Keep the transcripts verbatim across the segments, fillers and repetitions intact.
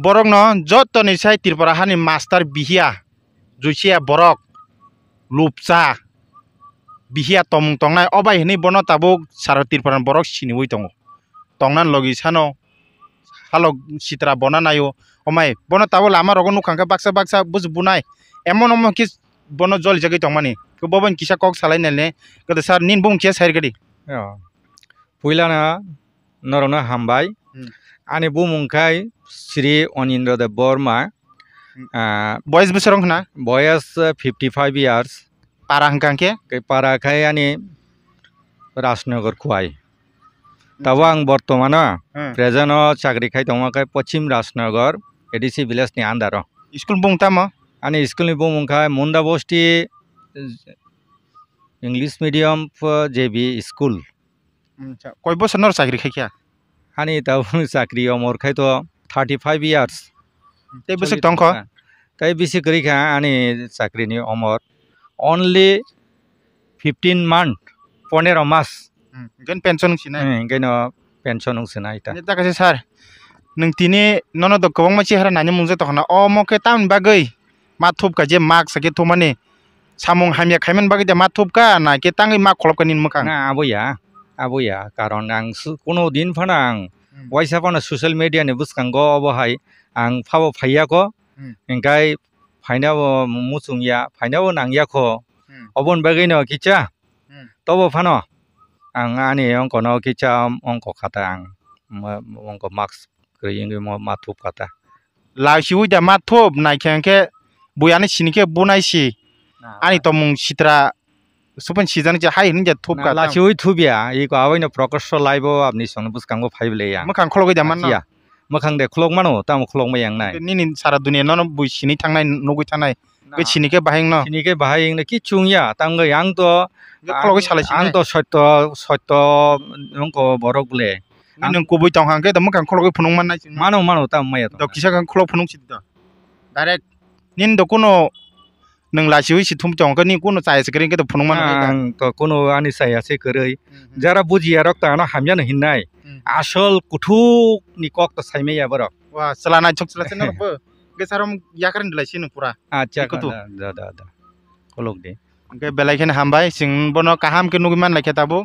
Borokno jottoni sai Tripura hani master bihiya, juisiya borok, lupcha, bihiya tomung tongnai, o bai hinwi bono tabuk sara Tripura ni borok siniwi tongo. Tongna logi sano halok sitra bona naio, omai bono tabuk lama rogo nukha khe baksa baksa buj bunai, emon omo khe bono jolijagwi tongmani. Bobo ni kisa kok salai nai le, khe sir nini bumung kisa sai rwdi. Yo. Puilano norokno hambai. Hmm. Ani bumung khai Sri Onindra Deb Borma. Hmm. Ah, boyes bwswrwng hwna? Boyes, eh, fifty five years. Para hwnkha khe? Khe para khai ani Rajnagar Khowai. Hmm. Tabo ang bortomano Hmm. present o chakri khai tongma khai Pochim Rajnagar A D C village ni under o. School bumung tamo? Ani school ni bumung khai Munda Bosti, eh, English medium, eh, J B school. Acha, koi bosor nor chakri khai kha? Ani tabuk chakri omor khai to thirty five years. Tei bwswk tong kho? Tei bisi kwrwi kha ani chakri ni omor. Only fifteen month, ponero mas. Hmm, hinkhe pension wng sinai? Hmm, hinkhe no pension wng sinai ta. Ani ta kaisa sir, nwng tini nono do kwbangma chihara nani mungsa tongkha na, omo khe tamni bagwi ma thupkha je mak sakhe thumani samung hamya khaimani bagwi de ma thupkha na khe tangwi ma kholopkha nini mwkhang? Na, abo ya, abo ya, karon ang su-, kuno din phano ang Hmm. waisa phano social media ni bwskango obo hai ang phabo phaiya kho, Hmm. hingkai phaina bo muchung ya, phaina bo nang ya kho, Hmm. oboni bagwi no kicha Hmm. tobo phano ang ani ongko no kicha ongko khata ang ma-, ongko mask kwrwi wngwi mo ma thup kha ta. Lachiwi da ma thup, naikhe hwnkhe buiani sini khe bunai si. Na, ani na. Tomung sitra suphan sijani je hai hwnwi ja thup Na, kha tamo. Lachiwi thup ya, iko awaino Prakash Live o aboni songno bwskango phai bwle ya. Mwkhang khologwi da manno? Achiya. Mwkhang de khulok mano, tamo khulok ma yang nai. Nini sara dunia nono bui sini thangnai, nugwi thangnai. Na. Bui sini khe bahai wngno? Sini khe bahai wngno, kichu wngya, tamo yang to, Hwnkhe khulogwi salai sini ang nai? To sotto, sotto wngko borok le. Nini nwng kubui tong hang khe to mwkhang khulogwi phunuk man nai chwng. Mano, mano, tamo maya to. To kisa khe khulok phunuk sidi to. Direct nini to kuno nwng lachiwi si thum tong khe nini kuno chaya se kwrwi khe to phunuk man nai. Ang to kuno ani chaya se kwrwi. Hmm, hmm. Jara bujiya rok to ano hamya no hinnai. Hmm. Asol kuthuk ni kok to sai maya borok. Wa, chwla naithok chwla se norok bo. Hwnkhe sir, omo yakarni lai sini pura. Acha, iko tu. Da, da, da, da. Kolok de. Hwnkhe belai kheno hambai, chwng bono kaham khe nugwi man lai khe tabuk.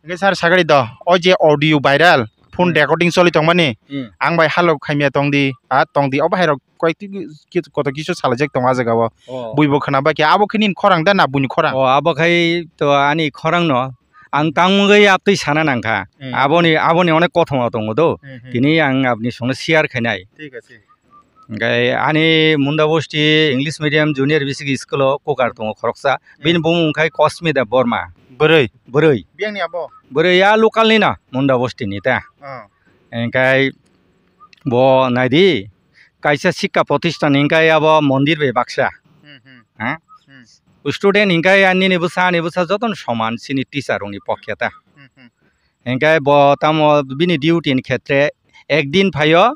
Hwnkhe sir, sagari do, o je audio viral, phone Hmm. recording choli tongmani, Hmm. ang bai halok khaimya tongdi, ha, tongdi, obo hai rok koyekti ki-, ki-, koto kisu salaijak tongo ah jaga o. Oh. Buibo khwna bai khe, abo khe nini khorang da na buini khorang? Oh, abo khai to ani khorang no. Ang tangmungwi aptwi sana nangkha. Hmm. Aboni, aboni onek kothoma tongo do. Hmm, hmm. Tini ang aboni songno share khainai. Thik ache. Hingke ani Munda Bosti English Medium Junior Basic School o kokar tongo khoroksa. Hmm. Bini bumung wngkha Kosmita Borma. Bwrwi? Bwrwi. Biyangni abo? Bwrwi a local ni no, Munda Bosti ni ta. Oh. Hingke bo naidi, kaisa sikka protisthan hingke abo mondir bai baksa. Hmm, hmm. Ha? Hmm. Student hingke ani ni bwsa, ani bwsa jotono soman chini teacher rokni pokhe ta. Hmm, hmm. Hingke bo tamo bini duty ni khetre ek din phaio,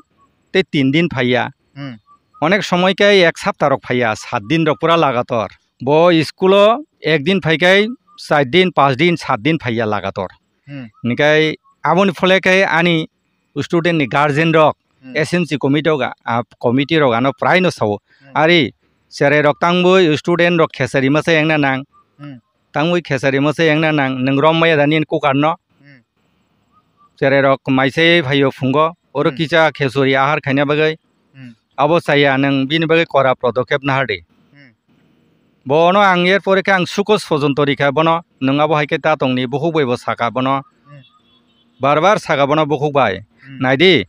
tei tin din phaiya. Hmm. Onek somoi khe ek sapta rok phaiya, sat din rok pura lagator. Bo school o ek din phai khe char din, panch din, sat din phaiya lagator. Hmm. Hingke aboni phole khe ani student ni guardian rok Hmm. S M C committee rok, ah, committee rok ano prai no sao. Hmm. Ari cherai rok tangbo student rok khesari masa engna nang. Hmm. Tangwi khesari masa engna nang, nwng rom maya da nini kokar no. Hmm. Cherai rok maisai phaio phungo, oro Hmm. kisa khesuri ahar khaina bagwi. Hmm. Abo chaya nwng bini bagwi kora podokhep nahardi. Hmm. Bono ang er pore khe ang suko sojon tori kha bono, nwng abo hai khe ta tongni bukhuk bai bo saka bono. Hmm. Bar bar saka bono bukhuk bai. Hmm. Naidi,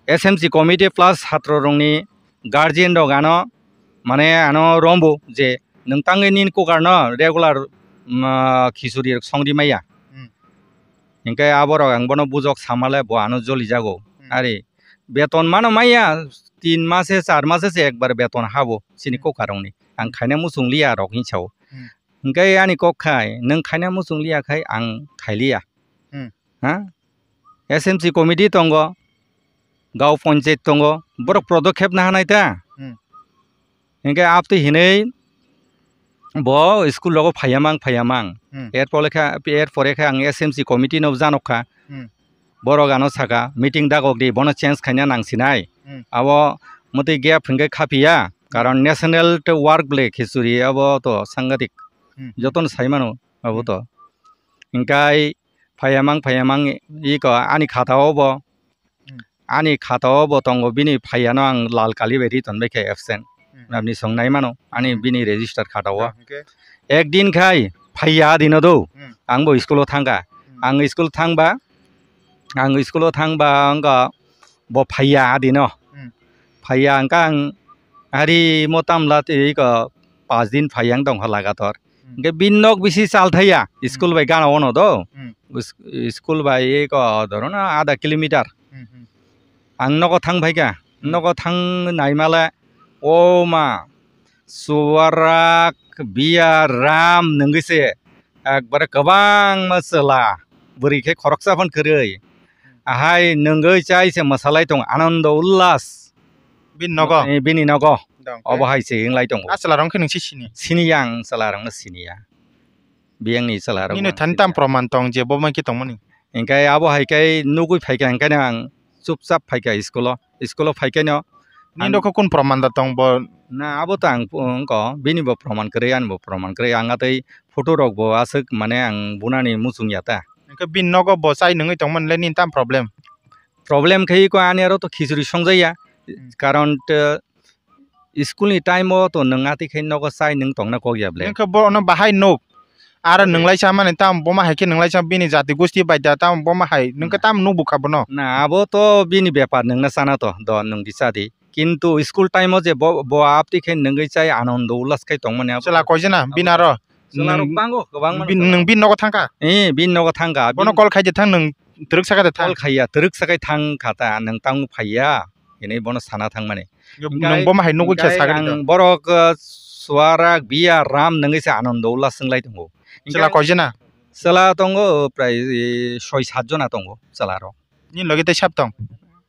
S M C committee plus satro rokni guardian rok ano, mane ano rombo je nwng tangwi nini kokar no regular, mm, khichuri rok songri maya. Hmm. Hinkhe aborok ang bono bujok samale bo ano joli jago. Hmm. Ari beton mano maya, tin mase, char mase se ekbar beton habo chini Hmm. kokar rokni. Ang Hmm. khaina muchung liya rok hinwi sao. Hmm. Hinkhe ani kok khai, nwng khaina muchung liya khai ang khailiya. Hmm. Ha? S M C committee tongo, gaon panchayat tongo, borok podokhep naharnai ta. Hmm. Hinkhe aptwi hinwi bo school rogo phaiya mang, phaiya mang. Hmm. Er pore khe, er pore khe ang S M C committee no janok kha. Hmm. Borok ano saka, meeting dagok di, bono change khaina nang sinai. Hmm. Abo Mwtwi gap hwnkhe khapiya, karon national to work ble khichuri abo to sangadik. Hmm. Jotono sai mano abo to. Hwnkhe phaiya mang phaiya mang iko ani khata o bo. Hmm. Ani khata o bo tongo, bini phaiya no ang lal kali bai ri tonbai khe absent. Hmm. Nabni song nai mano ani Hmm. bini register khata o. Ah, okay. Ek din khai phaiya adi no do. Hmm. Ang bo school o thangkha. Hmm. Ang school thangba, ang school o thangba wngkha bo phaiya adi no. Hmm. Phaiya hwnkha ang hari motam la twi ko pas din phaiya wng tongkha lagator. Hmm. Hwnkhe bini nok bisi chal thaiya, Hmm. school bai gana ono do. Hmm. Us-, school bai eko dhoro na adha kilometer. Hmm, hmm. Ang nogo thang phaikha, Hmm. nogo thang naimale, o ma, Suarak, Biya, Ram nwngwi se ekbare kwbangma chwla, bwrwi khe khoroksa phano kwrwi. Ahai nwngwi chai se mwsalai tongo, anando ullas. Bini nogo? Eh, bini nogo. Dong, Obo okay. hai se wnglai tongo. A chwla rok khe nwng se sini? Siniya ang chwla rokno siniya. Biyangni chwla rok Nini ang thani siniya. Tam proman tong je bo mai khe tongmani? Hingke abo hai khe nugui phaikha, hingke ang chupchap phaikha school o. School o phaikhe no Nini ang nokho kun proman da tong bo? Na, abo to ang pu-, wngkho, bini bo proman kwrwi, ani bo proman kwrwi. Ang atwi photo rok bo aswk mane ang bunani muchung ya ta. Hingke bini nogo bo chai nungui tongmani le nini tam problem? Problem khe iko ani aro to khichuri songjaya. Hmm. Karon to school ni time o to nwng atwi khe nogo chai nwng tongna kok ya ble. Nwng khe bo no bahai nuk. Aro Oi. Nwng lai sa mani tam bo ma hai khe nwng lai sa bini jati gusti bai da tam bo ma hai nwng khe Hmm. Tam nuk bukha bono. Na, abo to bini bepar, nwng na sana to do nwng di cha di. Kintu school time o je bo, bo apti khe nwngwi chai anando ulas khai tongmani abo. Chwla koi jana bini aro? Chwla rok Nwng bango, kwbang mano bin-, chwla. Nwng bin nogo thangkha? Eh, bin nogo thangkha. Bono Bin call khai de thang nwng twrwk saka de thang. Call khaiya, twrwk sakai thang kha ta, nwng tang phaiya. Hinwi bono sana thangmani. Nwng Hingkai, bo ma hai nugui khe hingkai sakani ang to? Borok, uh, Suarak, Biya, Ram nwngwi se anando ulas swng lai tongo. Chwla Hingkai koi jana? Chwla tongo prai, eh, soi sat jona tongo chwla rok. Nini logi tei sab tong?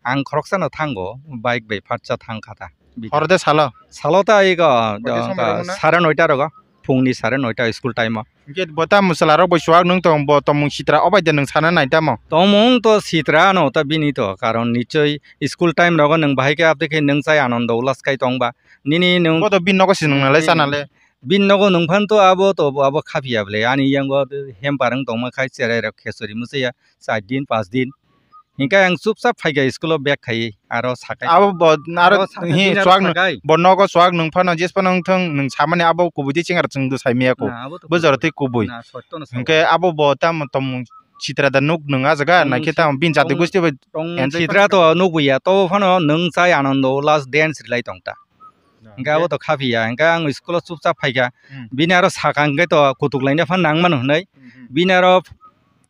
Ang khoroksano thango, bike bai phatsa thang kha ta. Horo de salo? Salo ta ego, Koi ta do, somoi ta rongo na? Sare noita rogo, phungni sare noita school time o. Hingke bo ta mwchwla rok bai chuwak nwng tong, bo tongmung sitra obai de nwng sana nai tamo? Tongmung to sitra no ta bini to, karon nichoi school time rogo nwng bahai khe abde khe nwng chai anando ulas kai tong ba. Nini nwng Bo to bini nogo se nwng nalai Hmm. sana le. Bini nogo nwng phan to abo to abo khapia ble, ani yango hamper wng tongma khai cherai rok khesori muchaya char din, pas din. Hingke ang chupchap phaikha school o bag khai aro sakai. Abo bo aro Aro sakai hi bini aro chuwak nw-, sakai. Bo nogo chuwak nwng phano jis phano wng thung nwng samani abo kubui di chingar chwng do sai miya ko. Na, abo to Bo jora kubui. Tei kubui. Na, sotto no Hingke sabo. Abo bo tamo tongmung sitra da nuk nwng a jaga Hmm, naikhe si-, tamo bini jati tong-, gusti bai tong enjoy sitra khaikha. To nugui ya, to phano nwng chai anando last dance rilai tong ta. Na, Hingke abo hingke? To khaphi ya, hingke ang school o chupchap phaikha. Hmm. Bini aro sakha hingke to kutuk laina phan nang mano hinui. Hmm, hmm. Bini aro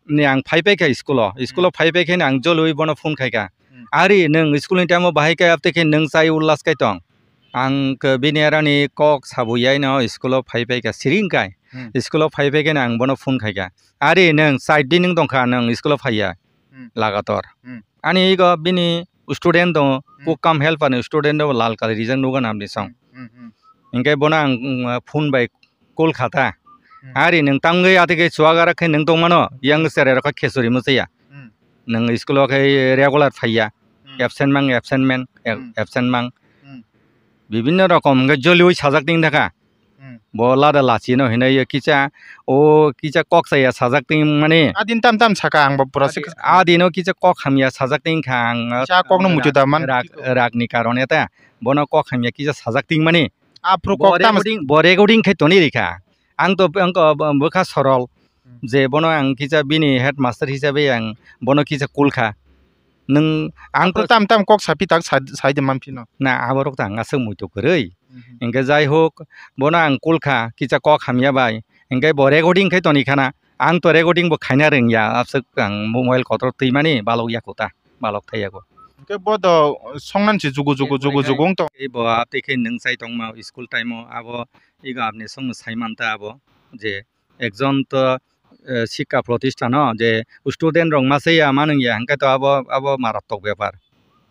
ni ang phai paikha school o. School o Hmm. Phai paikhe ang joloi bono phone khaikha. Hmm. Ari nwng school ni time o bahai khe apte khe nwng chai ulas kai tong. Ang khe bini arani kok sabu yaino school o phai paikha siring kai. Hmm. School o phai paikhe ang bono phone khaikha. Ari nwng char din nwng tongkha nwng school o phaiya. Hmm. Lagator. Hmm. Ani ego bini student dong, Hmm. Kok kam helper ni student dong lal kali rijak nugo namni song. Hmm, hmm, hmm. Hingke bono ang, mm, phone bai call kha ta. Hmm. Ari nwng tangwi atike chuwak arak khe nwng tongmano, yang Hmm. Cherai rok khe khesori muchaya. Hmm. Nwng school o khe regular phaiya. Hmm. Absent mang, absent mang, ab-, Hmm. Absent mang. Hmm. Bibinno rokom hwnkhe joliui sajak ting thaka. Hmm. Bo lada lachi no hinui kisa, o kisa kok saya sajak ting mani. Adin tam tam saka ang bo pura Adi-, sika. Adino kisa kok hamya sajak ting kha ang. Kisa kok no muitu da man. Rak, rak ni karon eta. Bono kok hamya kisa sajak ting mani. Aphuru Bo kok tam recording, bo recording khai toni rikha. Ang to, ang to bwkha sorol. Hmm. Je bono ang kisa bini headmaster hisabe ang bono kisa kulkha. Nwng ang Aphuru to tam tam kok sapi tak sa-, sai de manphino. Na, aborok to ang aswk muitu kwrwi. Mhm. Hingke jai hok, bono ang kulkha, kisa kok hamya bai. Hingke bo recording khai toni khana. Ang to recording bo khaina rwngya, aswk ang mobile kotor twimani balok yakuta, balok thai yago. Hingke bo do songnan se jugu jugu, jugu jugu wng tong. Tei bo a tei khe nwng chai tongma school time o, abo ego apni songno sai manta abo je ekjon to, eh, sikka protisthan o je student rok masa ya manung ya, hingke to abo, abo marattok bepar.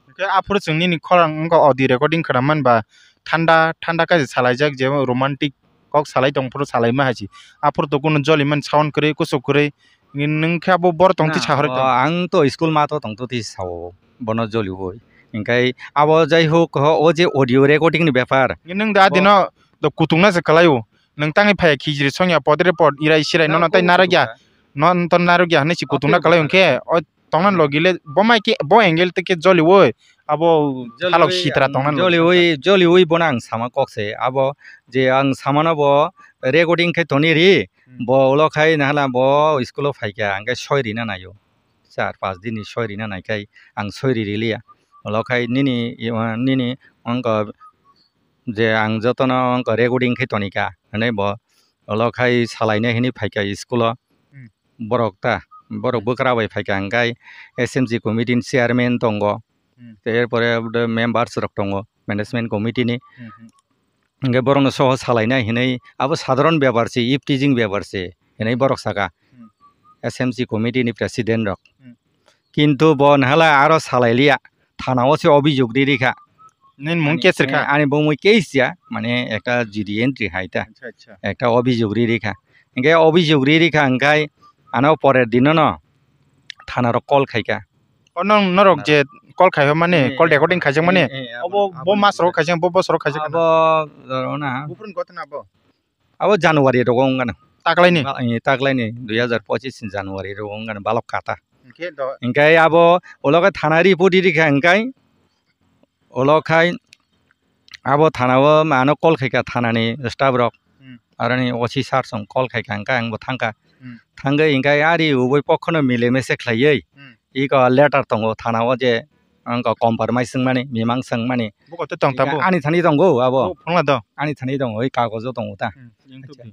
Hingke aphuru chwng nini khorang wngkha audio recording khwnam man ba thanda, thanda khe salaijak je romantic kok salai tong phuru salai ma hai se. Aphuru to kunu joli man sound kwrwi, kuchuk kwrwi. Nwng khe abo bor tong twi Na, sa horo o, tong. Ang to school mato tong to twi sao, bono joli oi. Hinkhe abo jai hok, o je audio recording ni bepar. Nwng da Bo- adino do kutung na se kalai o. Nwng tangwi phai khijri songya podre pod irai sirai Nang nono tai kok naragya. Kutung Nono to naragya hwnwi si kutung na Ate kalai busa. Hwnkhe o tongna logi le bo mai khe bo angle te khe joli oi. Abo Joli halok oi, sitra ang tongna joli logi. Oi, joli oi bono ang sama kok se. Abo je ang samano bo recording khe toni ri. Hmm. Bo ulo khai nahala bo school o phaikha, hwnkhe soi rina naio. Char pas din ni soi rina naikhai ang soi ri riliya. Ulo khai nini, nini wngkha je ang jotono wngkha recording khe tonika hwnwi bo ulo khai salaina hwnwi phaikha school o. Hmm. Borok ta, borok Hmm. bwkra bai phaikha hwnkhe S M C committee ni chairman tongo. Hmm. Tei er pore members rok tongo management committee ni. Hmm, hmm. Hingke borokno soho salainai hinui abo sadharon bepar se, iptijing bepar se hinui borok saka, Hmm. S M C committee ni president rok. Hmm. Kintu bo nahala aro salai liya, thana o se obijok ri rikha. Nini mung Ani, case rikha? Ani bumui case ya, mane ekta G D entry hai ta. Acha, acha. Ekta obijok ri rikha. Hingke obijok ri rikha hingkai ano porer dino no thana rok call khaika. O nong norok je call khai mani, eh, call recording khaijak mani. Eh, eh, abo, abo, bo abo mas rok khaijak, bo bos rok khaijak. Abo, abo na. Buphuru ni gotna abo. Abo January rogo wngkha na. Taklai ni? Ba, eh, taklai ni dui hazar pochis ni January rogo wngkha na, balok kata. Hingke do. Hingke abo ulo khe thana report rikha hingkai. Ulo khai abo thana o ano call khaika thana ni staff rok. Hmm. Aroni O C sir song call khaika hingka ang bo thangka. Hmm. Thangwi hingka ari ubui pokhono mile mese khlaiwi. Hmm. Iko letter tongo thana o je ang compromise wngmani, mimang songmani. Buko te tong tabuk? Ani thani tongo abo. Phunga do. Ani thani tongo, i kagojo tongo ta. Hmm. Acha.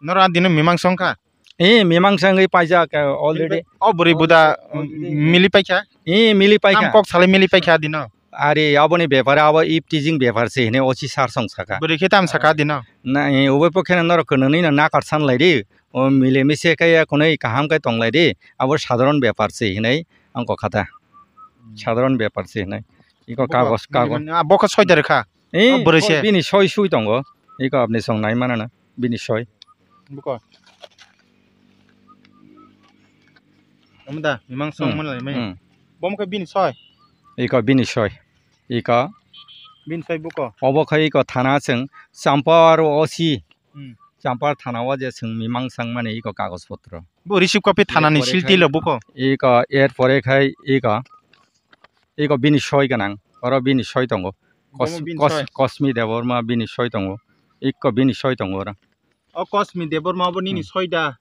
Noro a dino mimang songkha? Eh, mimang songwi paijak, eh, already. O bwrwi buda, oh, already. Mili paikha? Eh, mili paikha. Tam kok salai mili paikha dino? Ari, aboni bepar, abo iptijing bepar se hine O C sir song saka. Bwrwi khe tam saka dino? Na, eh, ubui pokhe no norok kwnwi no nakar san lai di. O mile mise khe ya kunui kaham khe tong lai di. Abo sadharon bepar se hinui ang kok kha ta. Hmm. Sadharon bepar se hinui. Iko kagos, kagos. Bini, ah, bo khe soi da rikha. Eh, o bwrwi se. Bini soi sui tongo. Iko apni song nai mana na. Bini soi. Buko. Omo da, mimang song hmm, manlai mai. Hmm. Bom khe bini soi. Iko bini soi. Iko. Bini soi buko. Obo khai iko thana chwng Champar O C. Hmm. Champar thana o je chwng mimang sangmani iko kagoj potro. Bo receive copy thana ni sil tilo buko. Iko er pore khai iko. Iko bini soi gwnang. Oro bini soi tongo. Kos-, Bomo bini kos-, soi. Kosmi Debbarma bini soi tongo. Iko bini soi tongo oro. O Kosmi Debbarma bo nini hmm, soi da.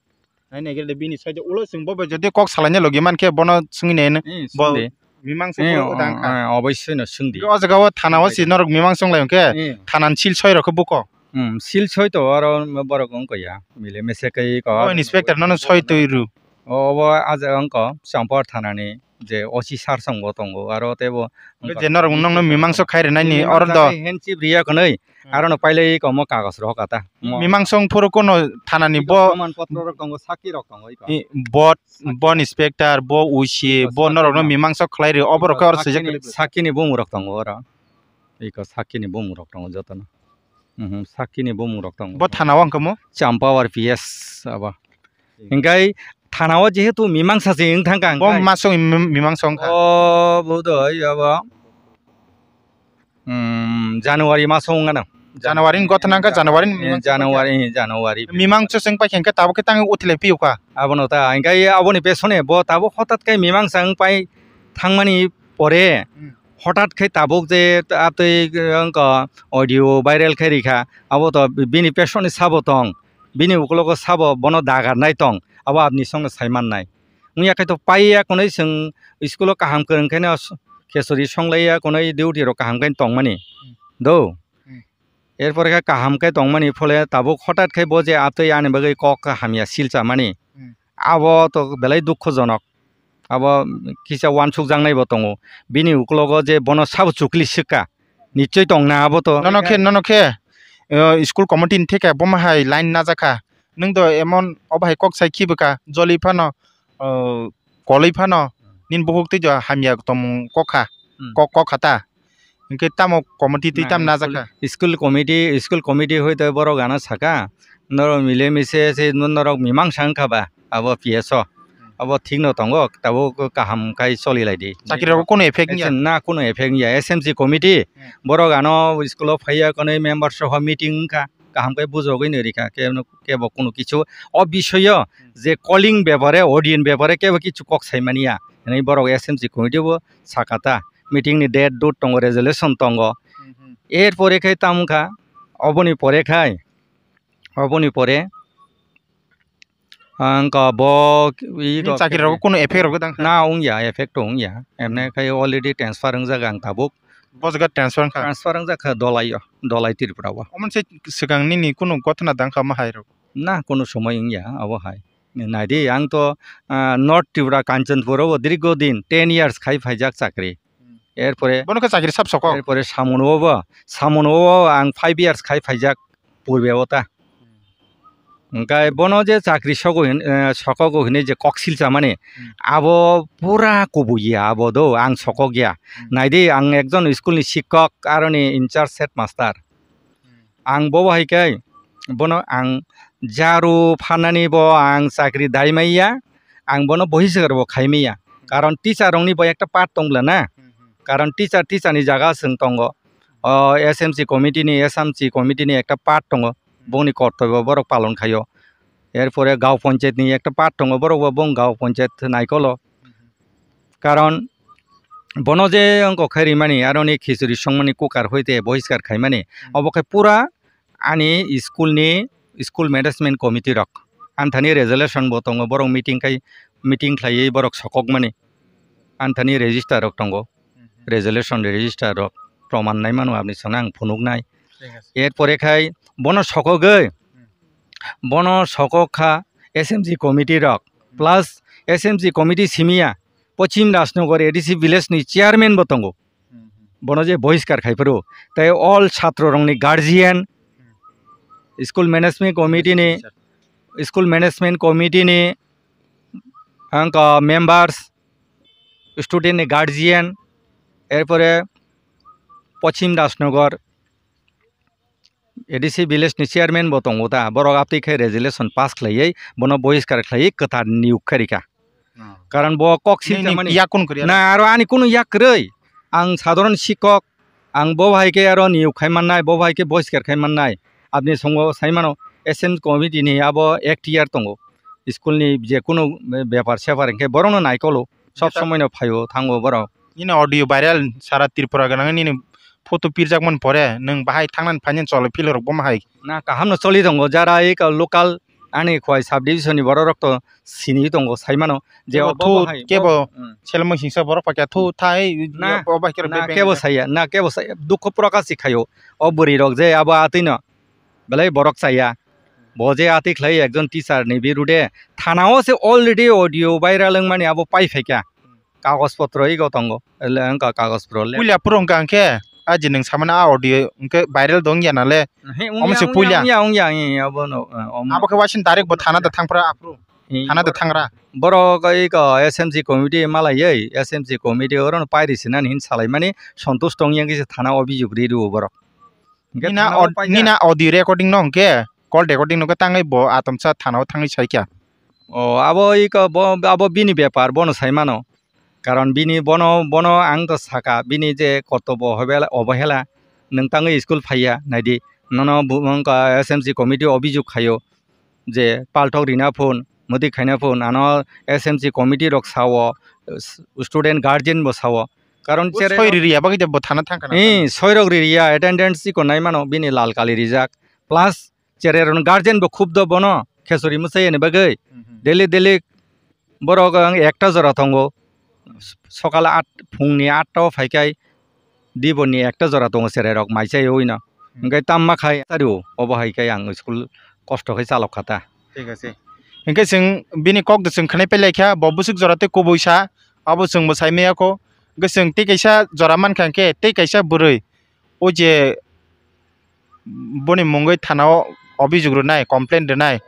Hai nai khe bini soi da. Ulo chwng bo bai jodi kok salaina logi man khe bono swngwi nai. Eh, bo swngdi. Mimang song eh, phuru o, odang kha. Eh, oboisoi no swngdi. O jaga o thana o si norok mimang song lai hwnkhe eh, thana ni sil soi rok khe buko. Hmm, sil soi to oro borok wngkha ya. Mile mese kai ko. O inspector nono soi twi rw. O, obo ah jaga wngkha Champar thana ni je O C sir song bo tongo aro tei bo je norok nokno mimangso khai rwnai ni oro do. Handship riya kwnwi hmm, aro no pailai komo kagos rok kata. Mimangso wng phuru kono thana ni bo proman potro rok tongo, sakki rok tongo iko. I, bo, bo inspector, bo O C, bo norok no mimangso khlai rw, obo rok khe oro swijak. Sakki ni, sakki ni bumung rok tongo oro. Iko sakki ni bumung rok tongo joto no. Mhm, sakki ni bumung rok tongo. Bo thana o wngkha mo? Champawar P S abo. Hingkai thana o jehetu mimangsa se wng thangkha. Bo hingkai maso mim-, mimangsa wngkha. O bo do abo. Hmm, January maso wngkha na. January ni gotha nangkha, January ni eh, mimangsa January, wngkha. Eh, January. Mimangsa se wng paikha hingke tabuk khe tangwi uthilai phiyokha. Abono ta, hingkai aboni pesone bo tabuk hotat khe mimangsa wng pai thangmani pore hmm, hotat khe tabuk je atwi wngkha audio viral khe rikha, abo to bini pesoni sabo tong, bini ukologo sabo bono dagarnai tong, abo apni songno sai mannai. Wngya khe to paiya kunui chwng school o kaham kwrwng khe no khesori songlaiya kunui duty rok kaham khe tongmani do. Hmm. Erpore khe kaham khe tongmani phole tabuk hotat khe bo je atwi ani bagwi kok hamya silchamani. Hmm. Abo to belai dukhojonok. Abo kisa uansukjaknai bo tongo. Bini ukologo je bono sabo chukli swkha. Nichoi tongna abo to. Nono khe, nono khe, eh, school committee ni theke bomo hai line najakha. Nwng do emon obo hai kok sai khibwkha. Joli phano, eh, kolwi phano nini bukhuk twi do hamya tongmung kokha. Hmm. Kok, kokha ta. Hingke tamo committee twi tam najakha? School committee, school committee hoi to borok ano saka. Norok mile mise se norok mimangsa wngkha ba abo P S o. Hmm. Abo thik no tongo, tabuk kaham khai choli lai di. Chakri rok kunu effect wngya? Na, kunu effect wngya. S M C committee, hmm, borok ano school o phaiya, kwnwi member soho meeting wngkha, kaham khai bujogwi no rikha, kebo, kebo kunu kichu o bisoyo, hmm, je calling bepare, audience bepare kebo kichu kok sai manya hinwi borok S M C committee bo sakha ta. Meeting ni date dut tongo, resolution tongo. Hmm, hmm. Er pore khai tamo wngkha, oboni pore khai, oboni pore Ang ka bo i Nini rok chakri rok kunu effect rok tang kha? Na, wngya, effect to wngya. Emne khai already transfer wngjak ang tabuk. Bo jaga transfer wngkha? Transfer wngjak kha Dolai o, Dolai Tripura o. Omo se swkang nini kunu gothona tang kha ma hai rok? Na, kunu somoi wngya abo hai. Naidi, ang to, ah, North Tripura, Kanchanpur o dirgo din ten years khai phaijak chakri. Hmm. Erpore bono khe chakri sab soko? Erpore Samono bo, Samono bo ang five years khai phaijak purbe o ta. Hmm. Hwnkhe bono je chakri sogo hin, eh, sokogo hinwi je koksil chamani, hmm, abo pura kubui ya abo do, ang sokok ya. Hmm. Naidi, ang ekjon school ni sikkok, aroni in charge headmaster. Hmm. Ang bobo hai khe bono ang jaru phanani bo ang chakri dai maya, ang bono bohiskar bo khai maya. Hmm. Karon teacher rokni bo ekta part tong bwla na. Hmm, hmm. Karon teacher, teacher ni jaga chwng tongo. O S M C committee ni, S M C committee ni ekta part tongo. Hmm. Bongni kortoibo borok palon khaio. Erpore gaon panchayat ni ekta part tongo, borok bo bong gaon panchayat naikolo. Hmm, hmm. Karon bono je wngkok khe rimani, aroni khichuri songmani cooker hoite bohiskar khaimani, hmm, obo khe pura ani school ni, school management committee rok. Anthani resolution bo tongo, borok meeting khai, meeting khlaiwi borok sokokmani. Anthani register rok tongo, hmm, hmm, resolution register rok, proman naimano aboni songno ang phunuknai. Thik ase. Erpore khai bono sokogwi, hmm, bono sokok kha S M C committee rok, hmm, plus S M C committee simiya Pochim Rajnagar A D C village ni chairman bo tongo. Hmm, hmm. Bono je bohiskar khai phuru, tei all chhatro rokni guardian, hmm, school management committee ni, yes, sir, school management committee ni, ang ka members, student ni guardian, erpore Pochim Rajnagar A D C village ni chairman bo tongo ta, borok aptwi khe resolution pass khlaiwi bono bohiskar khlaiwi kwthar niyok khe rikha. Oh. Karon bo kok sil nini chamani. Yak kun kwrwi? Na, aro ani kunu yak kwrwi. Ang sadharon sikkok, ang bo hai khe aro niyok khai mannai, bo hai khe bohiskar khai mannai. Aboni songo sai mano S M committee ni abo F T R tongo. School ni je kunu bepar separ hinkhe borokno naikolo. Sob somoi no phaio thango borok. Nini audio viral sara Tripura gwnang nini photo pirjakmani pore nwng bahai thangnani phainani choli philirok bo ma hai? Na, kaham no choli tongo, jara eka local ani Khowai sub division ni borok rok to sini tongo, sai mano je kebo obo thu, bo hai, kebo bo, hmm, selmo singsa borok paikha thu thai, na, obo hai khe na, bebeng kebo ya. Saya, na, kebo saya, dukho prokash si khaio o bwrwi rok je abo atwi no belai borok chaya. Bo je ati khlai ekjon teacher ni birude thana o se already audio viral wngmani abo pai phaikha. Kagoj potro ego tongo. Ele wngkha kagoj potro le. Puila phuru wngkha hwnkhe, a je nwng samani a audio hwnkhe viral do wngya nale? He, omo se puila. Wngya, wngya, wngya, wngya, obo no, eh, omo. Abo khe waising direct bo thana da thangphra aphuru. He, thana da thangra. Borok ego S M C committee malaiwi, S M C committee oro no pairi sinani hin salaimani sontush tongya khe se thana obijog ri rwo borok. Hwnkhe nina thana o od-, paikha. Nina audio recording no hwnkhe, call recording no hwnkhe tangwi bo atomsa thana o thangwi saikha. O, abo iko bo, abo bini bepar, bono sai mano. Karon bini bono, bono ang to saka, bini je kortobo hobela, obohela, nwng tangwi school phaiya, naidi. Nono bo wngkha S M C committee obijog khaio je palthok rina phone, mwtwi khaina phone, ano S M C committee rok sao, student guardian bo sao. Karon bo chere soi rok ririya bagwi bo thana thangkha na. Eh, soi rok ririya, attendance iko nai mano, bini lal kali rijak. Plus cherai rokni guardian bo khub do bono khesori mwsai yani bagwi. Mhm. Daily, daily borok ang ekta jora tongo. Sokal at, phungni atta o phaikhai diboni ekta jora tongo cherai rok mai chai oi no. Hmm. Hwnkhe tamma khai tario obo hai khe ang school kosto khe chalok kha ta. Thik ase. Hwnkhe chwng bini kok de chwng khwnai pai lai kha, bo bwswk jora tei kubui sa, abo chwng bo sai maya kho. Hwnkhe chwng tei kaisa jora man kha hwnkhe tei kaisa bwrwi o je boni mungwi thana o obijog rwnai, complaint rwnai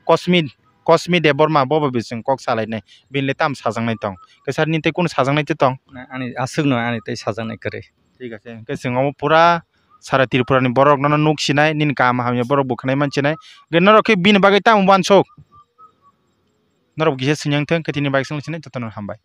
Kosmi, Kosmi Debbarma, bo bo bising kok salainai, bini le tam sajaknai tong? Khe sir, nini tei kunu sajaknai tei tong? Na, ani aswk no, ani tei sajaknai kwrwi. Thik ase, hwnkhe chwng omo pura sara Tripura ni borok nono nuk sinai, nini kaham hamya borok bo khwnai man sinai, hwnkhe norok khe bini bagwi tamo uansuk? Norok kisa sini yang thang khe tini bike song sini jotono hambai.